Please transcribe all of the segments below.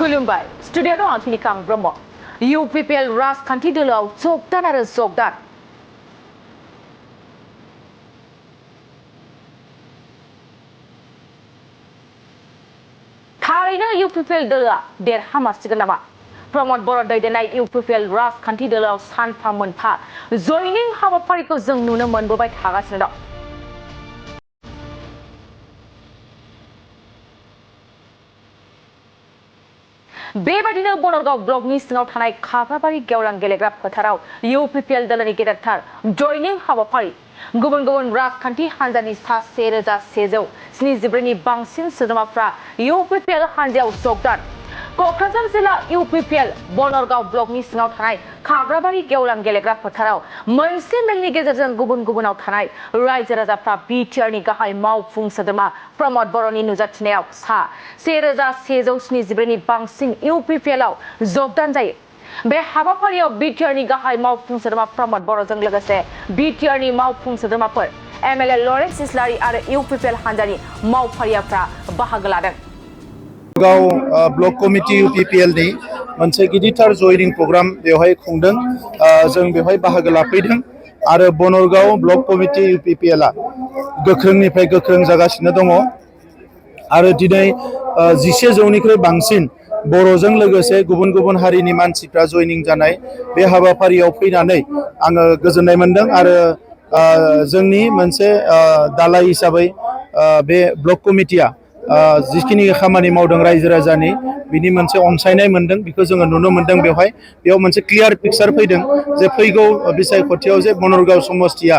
खुलुमबाय स्टुडिय'आव आं फिनिकां ब्रह्म UPPL राजखान्थि दोलोआव जगदान आरो जगदान थारैनो UPPL दोलोआ देरहामारसिगोन नामा? प्रमद बर' दैदेननाय UPPL राजखान्थि दोलोआव सानफा मोनफा जयनिं हाबाफारिखौ जों नुनो मोनबोबाय थागासिनो दं। बेबायदिनो बनरगाव ब्लकनि सिङाव थानाय खाग्राबारि गेवलां गेलेग्रा फोथाराव UPPL दोलोनि गेदेरथार जयनिं हाबाफारि गुबुन गुबुन राजखान्थि हान्जानि सा 1174 नि बांसिन सोद्रोमाफ्रा UPPL हान्जायाव जगदान। क'क्राझार जिल्ला UPPL बनरगाव ब्लकनि सिङाव थानाय खाग्राबारि गेवलां गेलेग्रा फोथाराव मोनसे मेलनि गेजेरजों गुबुन गुबुनाव थानाय रायजो राजाफ्रा BTRनि गाहाय मावफुं सोद्रोमा प्रमद बर'नि नुजाथिनायाव सा 1174 नि बांसिन UPPLआव जगदान जायो। बे हाबाफारियाव BTRनि गाहाय मावफुं सोद्रोमा प्रमद बर'जों लोगोसे BTRनि मावफुं सोद्रोमाफोर MLA लरेन्स इस्लारि आरो UPPL हान्जानि मावफारियाफ्रा बाहागो लादों। गाव ब्लक कमिटि UPPL नि मोनसे गिदिरथार जयनिं प्रग्राम बेवहाय खुंदों। जों बेवहाय बाहागो लाफैदों आरो बनरगाव ब्लक कमिटि UPPL आ गोख्रोंनिफ्राय गोख्रों जागासिनो दङ आरो दिनै 11 जौनिख्रुइ बांसिन बर'जों लोगोसे गुबुन गुबुन हारिनि मानसिफ्रा जयनिं जानाय बे हाबाफारियाव फैनानै आङो गोजोननाय मोनदों आरो जोंनि मोनसे दालाय हिसाबै बे ब्लक कमिटिया जिखिनि खामानि मावदों रायजो राजानि बिनि मोनसे अनसायनाय मोनदों बेखौ जोङो नुनो मोनदों। बेयाव मोनसे क्लियार पिक्सार फैदों जे फैगौ बिसायख'थियाव जे बनरगाव समस्तिया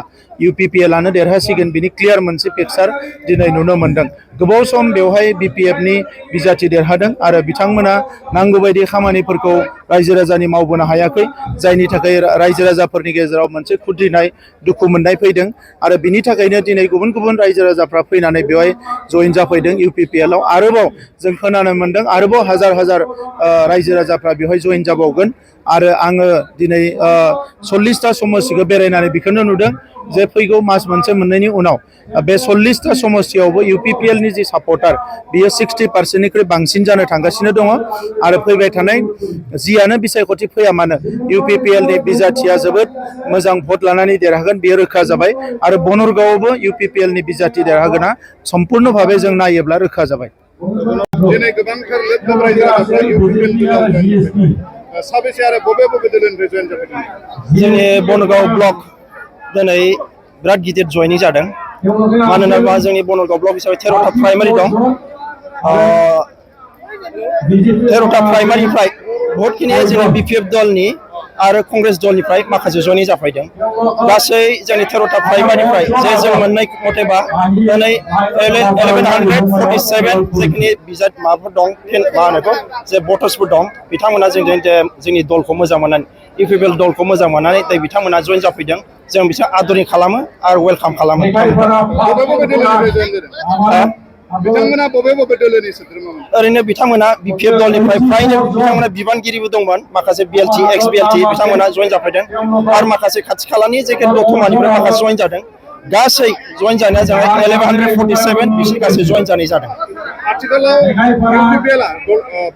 UPPL आनो देरहासिगोन बिनि क्लियार मोनसे पिक्सार दिनै नुनो मोनदों। गोबाव सम बेवहाय BPF नि बिजाथि देरहादों आरो बिथांमोना नांगौ बायदि खामानिफोरखौ रायजो राजानि मावबोनो हायाखै, जायनि थाखाय रायजो राजाफोरनि गेजेराव मोनसे खुद्रिनाय दुखु मोननाय फैदों आरो बिनि थाखायनो दिनै गुबुन गुबुन रायजो राजाफ्रा फैनानै बेवहाय जइन जाफैदों UPPL आव। आरोबाव जों खोनानो मोनदों आरोबाव हाजार हाजार रायजो राजाफ्रा बेवहाय जइन जाबावगोन आरो आङो दिनै 40टा समस्तिखौ बेरायनानै बेखौनो नुदों जे फैगौ मास मोनसे मोननैनि उनाव बे 40टा समस्तियावबो UPPL नि जि सापर्टार बियो 60% निख्रुइ बांसिन जानो थांगासिनो दङ आरो फैबाय थानाय जियानो बिसायख'थि फैया मानो UPPL नि बिजाथिया जोबोद मोजां भट लानानै देरहागोन बेयो रोखा जाबाय आरो बनरगावआवबो UPPL नि बिजाथि देरहागोना सम्पुर्ण भाबै जों नायोब्ला रोखा जाबाय। दिनै गोबांथार लोब रायजो राजाफ्रा UPPL दोलोआव जयन जाबाय। साबेसे आरो बबे बबे दोलोनिफ्राय जयन जाफैदों? जोंनि बनरगाव ब्लक दिनै बिराद गिदिर जयनिं जादों। मानोना जोंनि बनरगाव ब्लक हिसाबै 13टा प्राइमारि दं। 13टा प्राइमारिनिफ्राय बहुतखिनि जोंनि BPF दलनि आरो कंग्रेस दलनिफ्राय माखासे जयनिं जाफैदों। गासै जोंनि 13टा प्राइमारिनिफ्राय जे जों मोननाय मथेबा दिनै 1147 जिखिनि बिजाथ माबाफोर दं मा होनो बेखौ जे भटार्सफोर दं बिथांमोना जोंनि दलखौ मोजां मोननानै UPPL दलखौ मोजां मोननानै बिथांमोना जयन जाफैदों। जों बिसोर आदरनि खालामो आरो वेलकाम खालामो। बिथांमोना बबे बबे दोलोनि सोद्रोमामोन? ओरैनो बिथांमोना BPF दलनिफ्राय फ्रायनो बिथांमोना बिबानगिरिबो दंमोन, माखासे BLT एक्स BLT बिथांमोना जयन जाफैदों आरो माखासे खाथि खालानि जायखि दतमानिफ्राय माखासे जयन जादों। गासै जयन जानाया जाबाय 1147 बिसोर गासै जयन जानाय जादों। आथिखालाव UPPL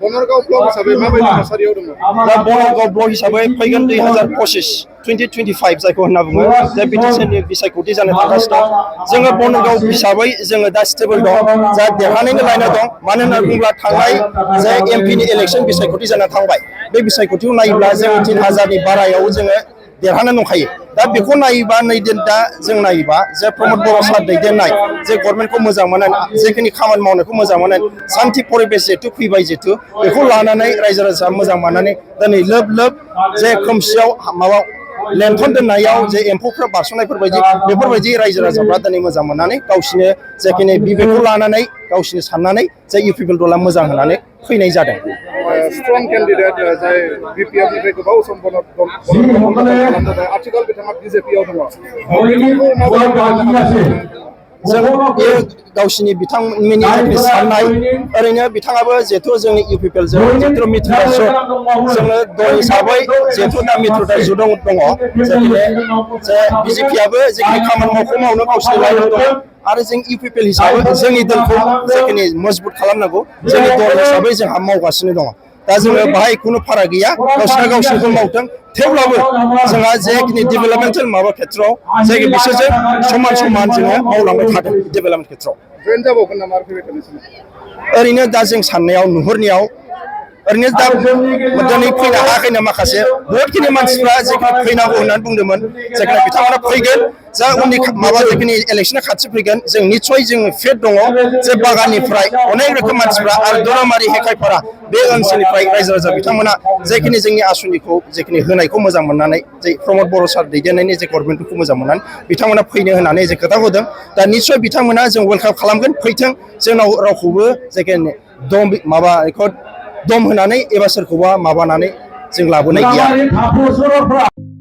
बनरगाव ब्लक हिसाबै माबायदि थासारियाव दङ? दा बनरगाव ब्लक हिसाबै फैगोन 2025 जायखौ होनना बुङो जे BTCनि बिसायख'थि जानो थांगासिनो दं। जोङो बनरगाव हिसाबै जोङो दा स्टेबल दं, जा देरहानायनि लाइनाव दं। मानो होनना बुङोब्ला थांनाय जे MP नि इलेक्सन बिसायख'थि जाना थांबाय बे बिसायख'थियाव नायोब्ला जोङो 3000नि बारायाव जोङो देरहाना दंखायो। दा बेखौ नायोबा दा जों नायोबा जे प्रमद बर' सार दैदेननाय जे गभर्नमेन्टखौ मोजां मोनो, जेखिनि खामानि मावनायखौ मोजां मोनो, सान्थि परिबेस जिहेतु फैबाय जिहेतु बेखौ लानानै रायजो राजा मोजां मोननानै दिनै लोब लोब जे खोमसियाव माबा लेन्थन दोननायाव जे एम्फौफ्रा बारस'नायफोर बायदि बेफोरबायदि रायजो राजाफ्रा दिनै मोजां मोननानै गावसिनो जेखिनि बिबेकखौ लानानै गावसिनि साननानै जे UPPL दला मोजां होनानै फैनाय जादों। स्ट्रं केन्डिडेट जाय BPF निफ्राय गोबाव सम आथिखाल बिथाङा BJP आव दङ। जों बे गावसिनि बिथांमोननि साननाय ओरैनो बिथाङाबो जिहेथु जोंनि UPPL जों जिहेतु मित्रता जुथ जोङो दल हिसाबै जिहेतु दा मित्रता जुथ दङ जे BJP-आबो जिखिनि खामानि मावनो गावसिनि लाइनाव दङ आरो जों UPPL हिसाबै जोंनि दलखौ जिखिनि मजबुत खालामनांगौ जोंनि दल हिसाबै जोंहा मावगासिनो दङ। दा जोङो बाहाय खुनु फाराग गैया गावसोरना गावसोरखौ मावथों थेवब्लाबो जोंहा जेखिनि डेभेलपमेन्टेल माबा खेथ्रआव जायखि बिसोरजों समान समान जोङो मावलांबाय थादों डेभेलपमेन्ट खेथ्रआव जयेन जाबावगोन नामा फैबाय थानाय समाव ओरैनो दा जों साननायाव नुहुरनायाव ओरैनो दा दिनै फैनो हायाखैनो माखासे बहुतखिनि मानसिफ्रा जेखिनि फैनांगौ होननानै बुंदोंमोन जेखिनि बिथांमोना फैगोन जा उननि माबा जेखिनि इलेक्सना खाथि फैगोन जों निस्सय जोङो फेट दङ जे बागाननिफ्राय अनेक रोखोम मानसिफ्रा आरो दरामारि हेखायफोरा बे ओनसोलनिफ्राय रायजो राजा बिथांमोना जेखिनि जोंनि आसनिखौ जेखिनि होनायखौ मोजां मोननानै जे प्रमद बर' सार दैदेननायनि जे गभर्नमेन्टखौ मोजां मोननानै बिथांमोना फैनो होननानै जे खोथा होदों दा निस्सय बिथांमोना जों वेलकाम खालामगोन फैथों जोंनाव रावखौबो जेखिनि दम माबा बेखौ दम होनानै एबा सोरखौबा माबानानै जों लाबोनाय गैया